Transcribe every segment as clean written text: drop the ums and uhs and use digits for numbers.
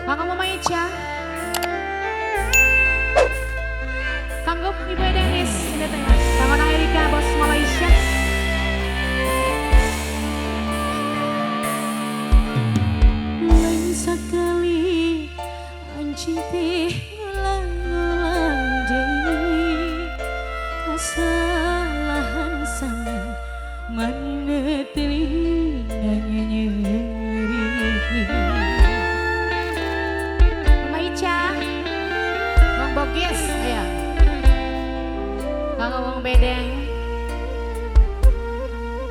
Kanggo Mama Ica, kanggo Ibu Denis, kanggo Nang Erika, bos Malaysia. Lain sekali anjing teh ulang-ulang deui kesalahan sampean mana telinga nyeri. Mama Ica, Wong Bogis, ayo. Kanggo Wong Bedeng,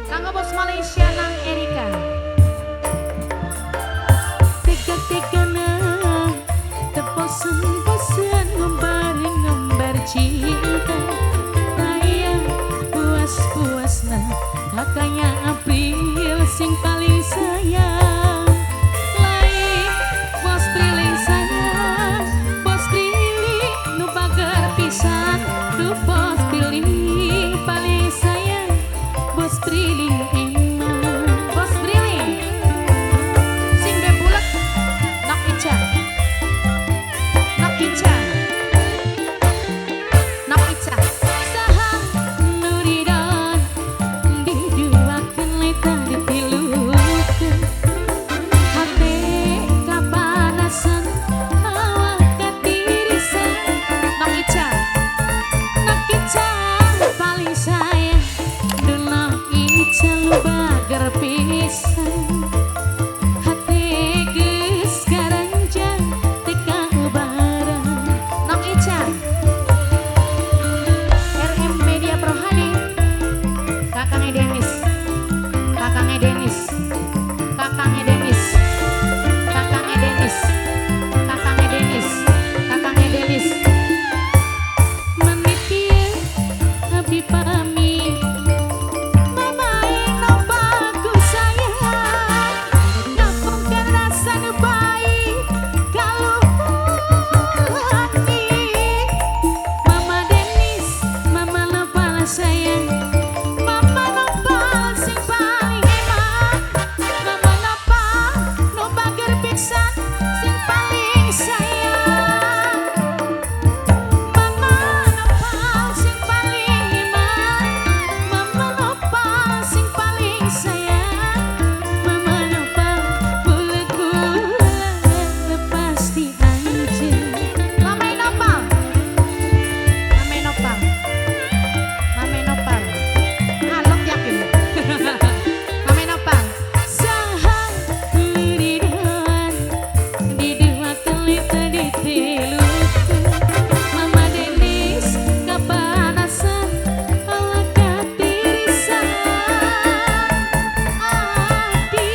kanggo bos Malaysia Nang Erika. Teka-tekana tebosen-bosen ngombar-ngombar cinta tayang puas-puasna kakaknya April sing paling sayang. Lain bos triling sayang, bos triling nu bager pisan, nu bos triling paling sayang, bos triling iman. Bos Briling, sing be bulet, Nok Ica, Nok Ica, Nok Ica. Saha nuridan diduakeun leta ditilukeun hate kapanasan awak katirisan. Nok Ica, Nok Ica paling sayang, duh Nok Ica lu bager pisan hate geus garanjang teu kaubaran. Nok Ica, RM Media Prohadi, Kakangnya Denis, Kakangnya Denis, Kakangnya Denis, Kakangnya Denis, Kakangnya Denis, Kakangnya Denis. Menit ieu abdi pamit, mamae nopal ku sayang, napungkeun rasa nu baik kaluhur hati. Mama Denis, mama nopal sayang, mama nopal sing paling eman, mama nopal nu bager pisan sing paling sayang. Mama nopal sing paling iman, mama nopal sing paling sayang, mama nopal bulet-bulet lepas di anjeun. Mama Nopal, Mama Nopal, Mama Nopal, alok yakin. Mama Nopal, Saha liridan diduakeun leta ditilukeun, Mama Denis kapanasan awak katirisan. Abdi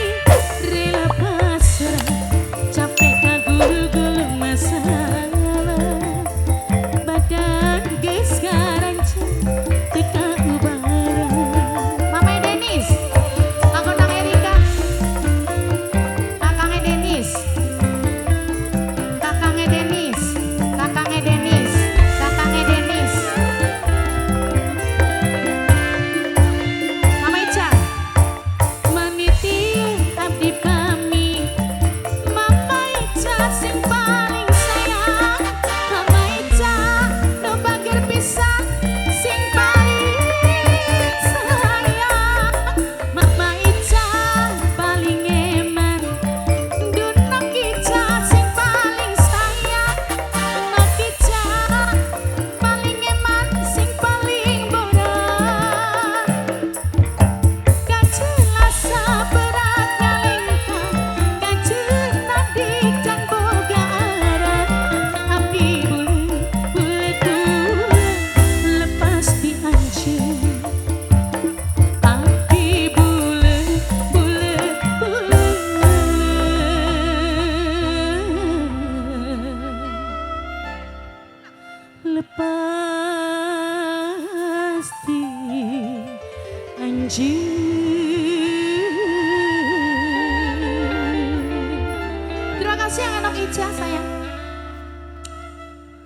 rela pasrah capek kaguru-gulu masalah badan geus garancang teu kaubaran. Mama Denis, kanggo Nang Erika, Kakangnya Denis, Kakangnya Denis, Kakangnya Denis, Kakangnya Denis. Mama Ica, Mamiti abdi pamit, Mama Ica sing paling sayang, Mama Ica nu bager pisan sing paling sayang, Mama Ica paling eman, duh Nok Ica sing paling sayang, Nok Ica paling eman sing paling bodoh. Kajelasa berat ngalingkah, kajen tadi can boga arat, abdi bulet bulet lepas di anjeun. Abdi bulet bulet bulet lepas di anjeun. Terima kasih yang Nok Ica sayang.